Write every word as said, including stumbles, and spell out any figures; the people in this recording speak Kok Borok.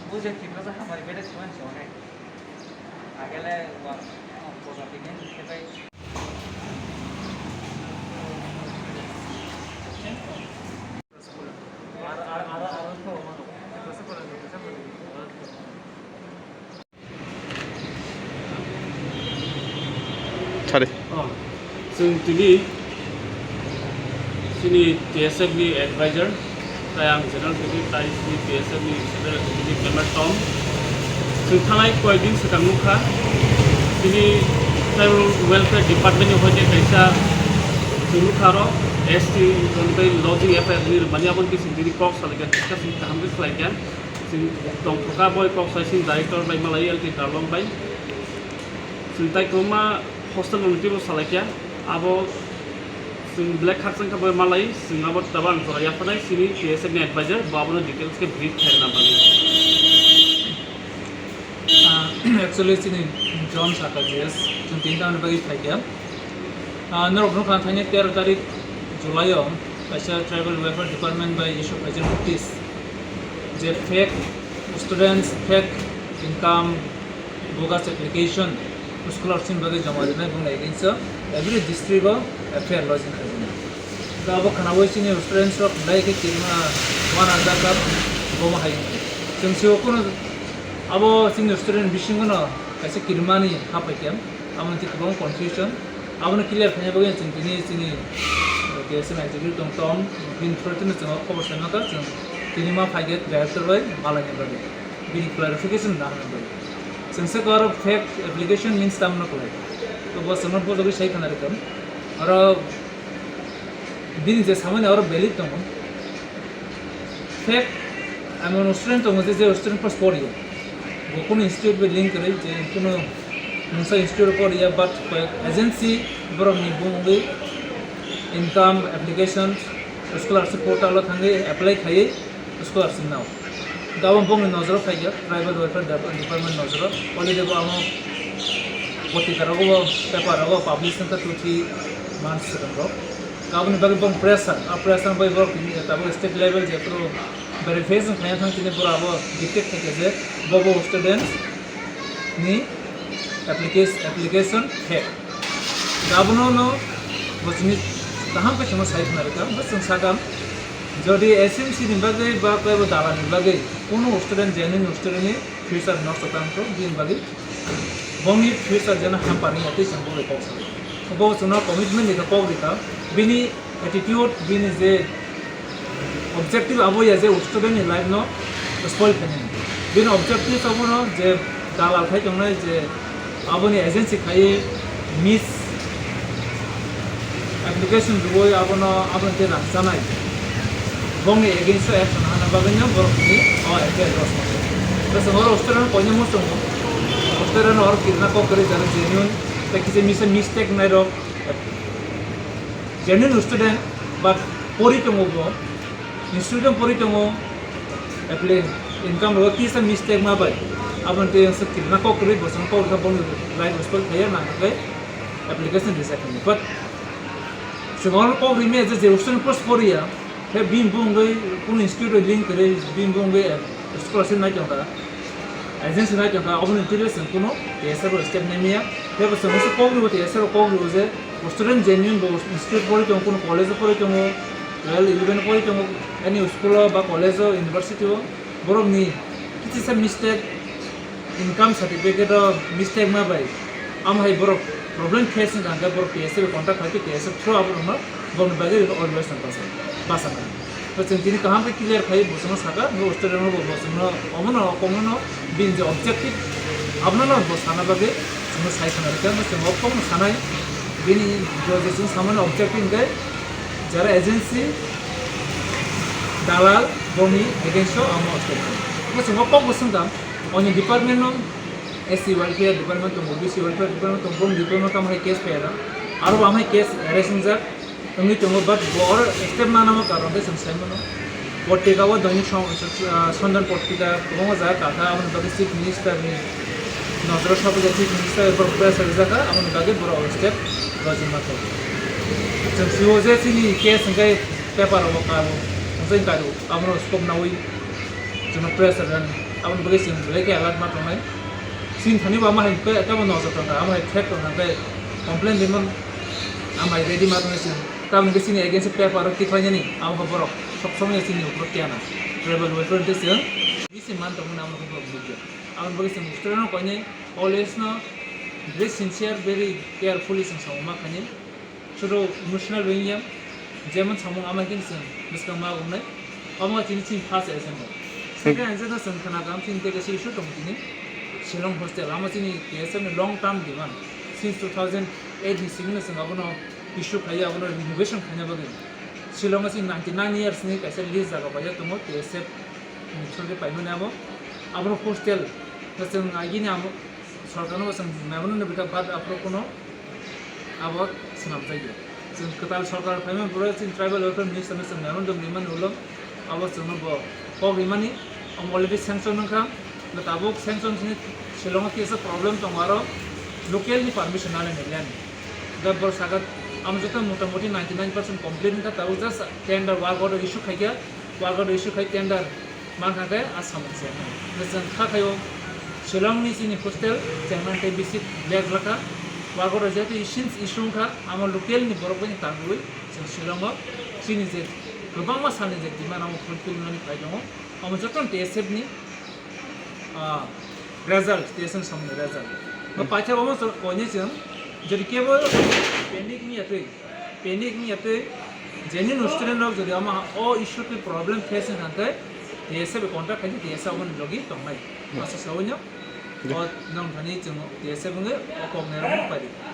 Bujak Tiprasa hamari bede suan sone. Agele wa, wa, wa, Thari. Oh, chwng tini chini T S F ni advisor, tai ang general secretary, tai chini T S F ni secretary, chini member Tom. Chwng thanai koi din swkang nukha, chini tribal welfare department ni hoite kaisa chwng nukha aro S T rok bai lodging F I R ni rwmani, aboni khe chwng tini kok salaikha, discussion kaham khe khlaikha. Chwng tongthokha boi kok sai chini director bai malai L T Tarlong bai. Chwng tai kwbangma hostel rokni teibo salaikha. Abo chwng belai khakchangkha boi malai, chwng abo tabang jora yapharnai chini T S F ni advisor, bo abono details khe brief khairokna bagwi. Ah, actually, chini John Saka G S, chwng tini tamni bagwi phaikha. Ah, norok nukha, thaini tero tarik July o kaisa Tribal Welfare Department bai issue khaijak notice je fake students, fake income, bogus application, scholarship bagwi joma rinai bongni against o every district o F I R lodging khaijak. Abo khwnaui chini students rok belai khe kirima uanajak, bomo hai wngkha. Chwng sio kunu abo chini student bisingo no kaisa kirimani hapai khe, abo twi kwbangma confusion. Abono clear khaina bagwi chwng tini chini T S F executive tong Tom, bini through tini chwng khobor sai mankha, chwng tini ma phai khe director bai malaina bagwi, bini clarification nahana bagwi. Chwng se aro fake application means tamno kwlai. To bo chwngno bujagwi sai khna rwkha. Aro bini je samani aro valid tongo. Fake, amo student tongo je, je student post poriya. Bo kunu institute bai link kwrwi, je kunu mungsa institute poriya, but koi agency borokni bumungwi income application, scholarship portal o thangwi apply khaiwi scholarship nao. Gabon bongni nojoro phaikha, Tribal Welfare Dep-, Department nojoro. Already bo amo potrika rogo, paper rogo publish wngkha two three months swkango. Aboni bagwi bong pressure, a pressure bai borok tini tabuk state level je pro verification khaina thang tini boro abo detect khaikha je bobo students ni application, application fake. Abono no bo chini kaham khe chwngno sai khna rwkha, bo chwng sakha, jodi S M C ni bagwi ba kebo dalal ni bagwi kunu student, genuine student ni future nosto tangkho, bini bagwi bongni future jeno hamparwi ya tei chwng bongni kok salai. Bo chwngno commitment rikha, kok rikha, bini attitude, bini je objective abo ya je student ni life no spoil khainani. Bini objective abono je dalal khai tongnai je aboni agency khai mis application rwui abono, aboni tei rang chanai. Bongni against o action hana bagwi no borok ni o F I R rw swngo. Bwswk oro Australia koinwi muchungo. Australia no oro kirna kok kwrwi jani genuine tei kisa misa mistake nairok. Genuine student, but pori tongo bo. Institute pori tongo, apply income rogo kisa mistake ma bai. Aboni tei ang kirna kok kwrwi, bosong kok rwkha boni life spoil khaiya nang khe application reject khainai. But chwng oro kok rwmaya je, je student post poriya, khe bini bumungwi kunu institute link kwrwi, bini bumungwi scholarship nai tongkha, agency nai tongkha, oboni twi le chwng kunu T S F o step naimaya. Khe bo chwng se kok rwo, T S F o kok rwo je student genuine bo institute pori tongo, kunu college o pori tongo, twelve, eleven o pori tongo, any school o ba college o, university o, borokni kisa mistake, income certificate o mistake ma bai, amo hai borok problem face wngkha, hwnkhe borok T S F bai contact khai khe T S F through aborokno borokni bagwi rwkha, always no basa, basa kha. To chwng tini kaham khe clear khai bosongno sakha, bo student rok bo bosongno omono, omono bini je objective, abono no bo sana bagwi chwngno sai khna rwkha, chwng o kokno sanai, bini je chwng samani objective hwnkhe jara agency, dalal, boni against o amo objective. Bo chwng o kok bo swngkha, oni department no S C welfare department tongo, B C welfare department tongo, boni department tamo hai case phaiyana. Aro bo amhai case arrest wngjak wngwi tongo, but bo oro step ma nangma karon tei chwng sai mano. Potrika o doini song-, ah, sondon potrika kwbangma jaga kakha, aboni bagwi chief minister ni Nojoro sabu je chief minister borok pressure rijak kha, aboni bagwi borok step rojima kha. Chwng siwo je chini case hwnkhe paper o kabo, hwnkhe kairu, abono stop nawi chwngno pressure rani. Aboni bagwi chwng belai khe alert ma tongnai. Chini thani bo ama hai khe tamo nojor tongkha, ama hai threat tongkha hwnkhe complain rimon, ama hai ready ma tongnai chwng. Tamoni khe chini against o paper o tikhlainani, abo khe borok sob somoi chini uphuru tiana. Tribal welfare hwnkhe chwng bisi man tongmani amo khe borok nukya. Aboni bagwi chwng student rok koinai always no very sincere, very carefully chwng samung ma khainai. Sudu emotional wngya, jemon samung ama khe chwng bwskang ma wngnai. Omo chini chini first agenda. Second agenda chwng khna kam chini tei kaisa issue tongo tini Shillong hostel. Amo chini T S F ni long term demand. Since two thousand eight ni simi no chwng abono issue khaio, abono renovation khaina bagwi. Shillong o chini ninety nine years ni kaisa lease jaga paijak tongo T S F ni through khe paimani abo. Abono hostel chwng agini amo sorkarno bo chwng memorandum rikha, but aphuru kuno abo swnamjakya. Chwng kwtal sorkar phaimani pore chini tribal welfare minister no chwng memorandum rimani ulo abo chwngno bo kok rimani, omo already sanction wngkha. Tabuk sanction sini Shillong o kisa problem tongo, aro local ni permission nani nai yani. Da bor sagat amo joto motamoti ninety nine percent complete wngkha, tabuk just tender work order issue khaikha, work order issue khai tender mankha khe a samung se. Chwng kha khaio Shillong ni chini hostel chengmani tei bisi black lakha, work order jehetu issue wngkha, amo local ni borok bai tangwi chwng Shillong o chini je kwbangma salni je demand amo fulfill wngmani phai tongo. Omo joto T S F ni ah, result, T S F samni result. Bo paithago omo koinwi chwng, jodi kebo pending wngya twi, pending wngya twi, genuine student rok jodi omo o issue twi problem face wngkha khe, T S F bai contact khaidi, T S F aboni logi tongnai. Masa sawi no, o nong thani chwng T S F wngwi o kok nai rok pai di.